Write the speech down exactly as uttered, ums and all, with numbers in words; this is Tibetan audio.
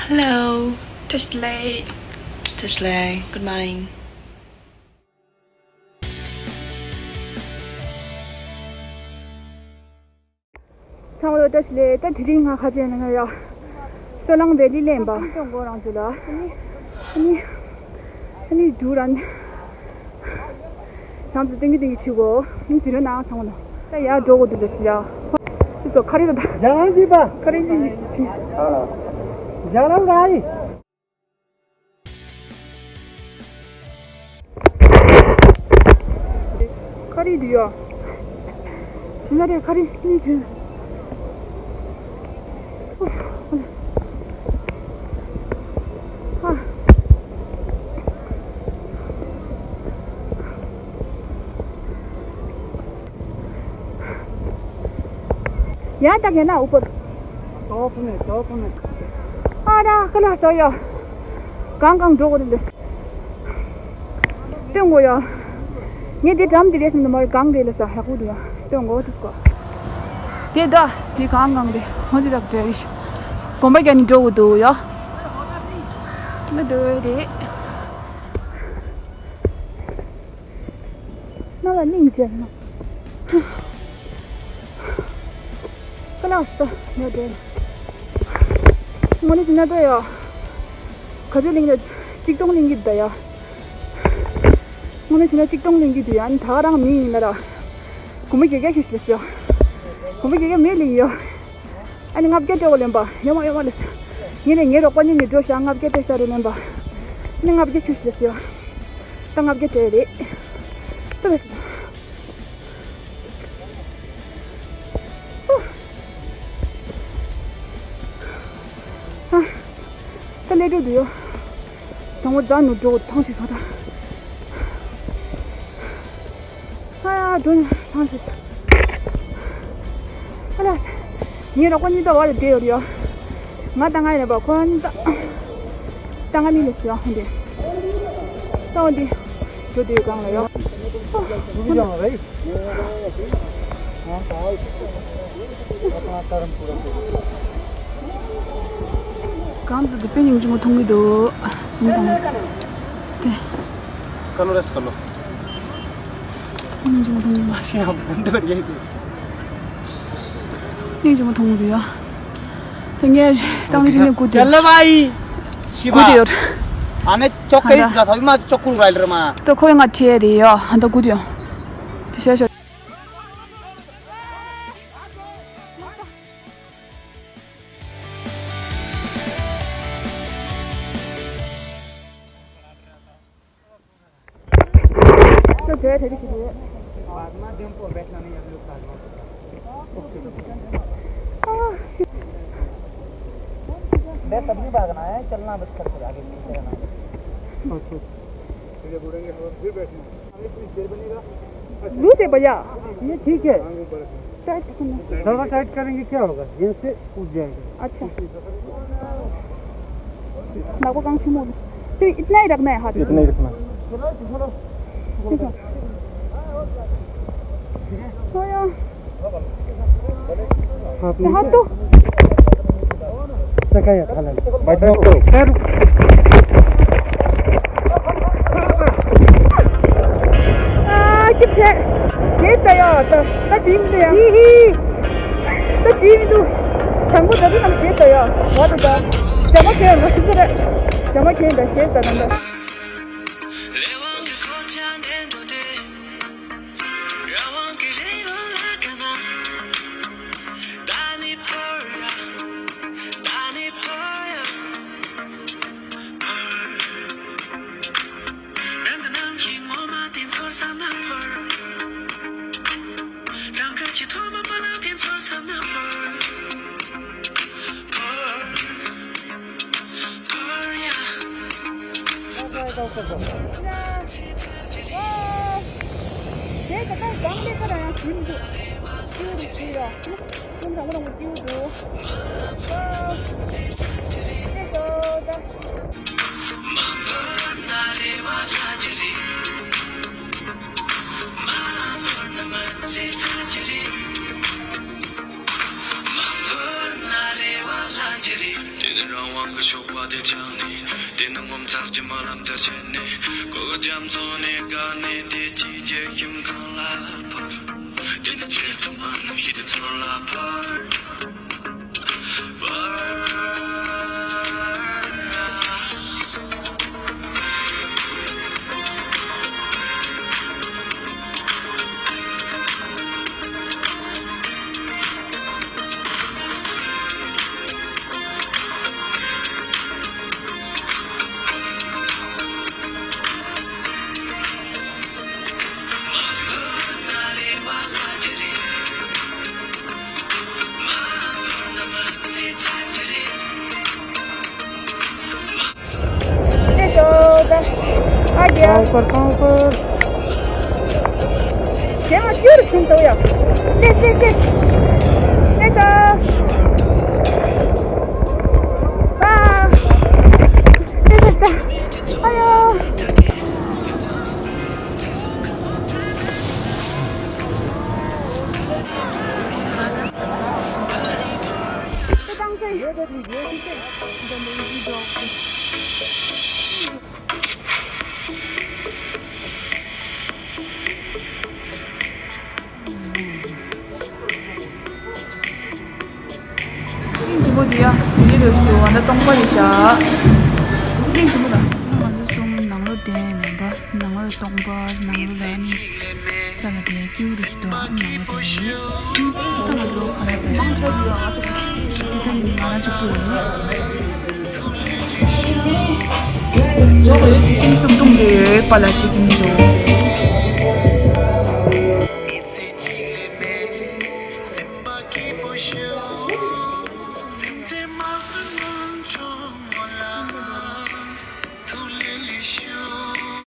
Hello. བཀྲ་ཤིས་བདེ་ལེགས། བཀྲ་ཤིས་བདེ་ལེགས། Good morning. ཚང་མ་ལ་བཀྲ་ཤིས་བདེ་ལེགས། ད་དེ་རིང་ང་ཁ་ཆེ་ན་ཡ། སོ་ལང་བེ་ལི་ལེན་པ། ཨ་ནི་ཨ་ནི་ཨ་ནི་འདུག་ར། ཡང་དུ་ཏིང་གི་ཏིང་གི་ཆུ་གོ། ཨ་ནི་དེ་རིང་ནང་ཚང་མ་ལ། ད་ཡར་འགྲོ་དགོས་འདུག་ལ་ཡ། ཁོ་ཚོ་ཁ་རི་ད། ཡ་རང་གིས་པ། ཁ་རི་ཅི་ཅི། ཡ་རང་ག་ཡི། ཁ་རི་འདུག་ཡ། ང་རེ་ཁ་རི་གཉིས་བྱོན། ཨ། ཡང་ད་གན་ན་འུ་པར། ཏོག་ནས་ཏོག་ནས། ཨ་ར་ཁ་ལག་ཟ་ཡ། གང་གང་འགྲོ་གི་རེད། སྟོན་གོ་ཡ། ངས་འདི་འགྲམ་འདི་རེད་ཟེར་ན་མ་རེད། གང་རེད་ལ་ས་ཧ་གོ་འདུག་ཡ། སྟོན་གོ་ཐུབ་གོ། དེ་ད་དེ་གང་གང་རེད། ཧོ་འདི་རབ་འདྲ་རེད། དགོན་པ་རྒྱ་ནི་འགྲོ་གི་འདུག་ཡ། ང་འགྲོ་ཡ་རེད། ང་ལ་སྙིང་རྗེ་ན། ཀ་ལགས་སོ་ཡོད་དེ། དངོས་གནས་ཅི་ན་ད་ཡ། ག་ཚོད་ལེན་གྱི་ད་ཡ། དངོས་གནས་ཅི་ན་གཅིག་སྟོང་ལེན་གྱི་འདུག་ཡ། ཨ་ནི་ད་རང་མི་ཡིན་ན་ར། དགོན་པ་རྒྱ་རྒྱ་ཞུ་ཞུ་ཞུ། དགོན་པ་རྒྱ་རྒྱ་མེད་ལེན་ཡོད། ཨ་ནི་ལྔ་བརྒྱ་སྤྲད་དགོས་ལེན་པ། ཡོང་མ་ཡོང་མ་ལེན། ངས་ལས་ངའི་རོགས་པ་གཉིས་ནས་འགྲོ་ཤག་ལྔ་བརྒྱ་སྤྲད་ཤག་རེད་ལེན་པ། ཨ་ནི་ལྔ་བརྒྱ་ཆུ་ཞིག་ལེན་ཡོད། ད་ལྔ་བརྒྱ་སྤྲད་རེད། ད་བས། ཨ། ད་ལས་འགྲོ་འདུག་ཡོད། དང་པོ་རྫ་ནུ་འགྲོ་ཐང་ཞིག་ས་ད། ཨ་ཡ་དོན་ཐང་ཞིག་ཨ་ལ། ངའི་རོགས་པ་གཉིས་ད་བར་བསྡད་ཡོད་རེད་ཡ། ང་ད་ང་ཡིན་པ་ཁོ་ནི་ད། ད་ང་ནི་ལས་ཡ་ཧོན་དེ། ད་འོན་ཏེ། འགྲོ་དུས་གང་ལ་ཡ། ཨ། ཧོན་དེ། གང་དུ་དུ་པེ་ཉིང་ཅུང་མཐོང་གི་འདུག་ཉིང་དང་། དེ། ཀ་ལོ་རེས་ཀ་ལོ། ཉིང་ཅུང་མཐོང་གི་འདུག་ཤི་ཡང་མི་འདོད་ཡེ་གི། ཉིང་ཅུང་མཐོང་གི་འདུག་ཡ། དེ་ངས་བཏང་ནི་དེ་ནས་སྒུག་དེ། ཅལ་ལ་བའི། ཤི་སྒུག་དེ་ཡོད། ཨ་ནེ་ཅོག་ཀེ་རིས་ག་ཐོག་མ་ཅོག་ཀུར་ར་ལེར་མ། ད་ཁོ་ཡང་ང་ཁྲིད་རེད་ཡ། ཧ་ད་སྒུག་དེ་ཡོད། དེ་ཤ་ཤ། तो जय धरी की है। बाद में दिन को बैठना नहीं, हम लोग बाद में। मैं तब नहीं भागना है, चलना बस करके आगे पीछे रहना है। अच्छा। फिर जब उड़ेंगे हम फिर बैठना है। हमें कुछ देर बनेगा। लूट है भैया। ये ठीक है। टाइट करना। ज़्यादा टाइट करेंगे क्या होगा? ये से उठ जाएगा। अच्छा। नाको काम छू मोड़। तो इतना ही रखना है हाथ। इतना ही रखना। ठीक है। तो यार। हाथ तो। ཨ་ཅི་ཕྱད། ཞེས་ད་ཡ་ད་ད་དེ་མི་འདུག་ཡ། ཧི་ཧི། ད་དེ་མི་འདུག་དྲང་པོ་ད་དུ་ནམ་ཞེས་ད་ཡ། བ་དུ་ད། ཇ་མ་ཁྱེར་ང་ཤི་ཚེ་རེད། ཇ་མ་ཁྱེར་ད་ཞེས་ད་ད་ད། དབང་གི་ཞོགས་པ་དེ་ཆགས་ནས། དེ་ནི་ངོ་མཚར་གྱི་རྨི་ལམ་དུ་ཆེན་ནས། གོ་རྒྱ་མཚོ་ནས་བཀག་ནས། དེ་ཅིའི་རྒྱལ་ཁྱིམ་གང་ལ་བབས། དེ་ནི་ཆེད་དུ་མ་ནུབ་ཤེས་དེ་ཚོར་ལ་བབས། ཨིན་ཇི་པོ་དེ་ཡ་དེ་རེད་ཤོ་ཨ་ད་སྟོང་པ་རེད་ཤག་ཨིན་ཇི་པོ་ལ། ང་ཚོ་གསུམ་ནང་ལོགས་དེ་ལེན་པ་ནང་ལོགས་སྟོང་པ་ནང་ལོགས་ལ་ནི་ས་ལ་དེ་ཀྱུ་རུ་ཤི་དོ་ནང་ལོགས་དེ་རེད། ད་ང་ཚོ་ག་ལ་ཟེར་དེ་ད་ནི་ང་རང་གཅིག་པུ་རེད། ཅིག་ཁྱིམ་སུམ་བཏུང་དེ་ཡོད་པ་ལ་ཅིག་ཁྱིམ་འདུག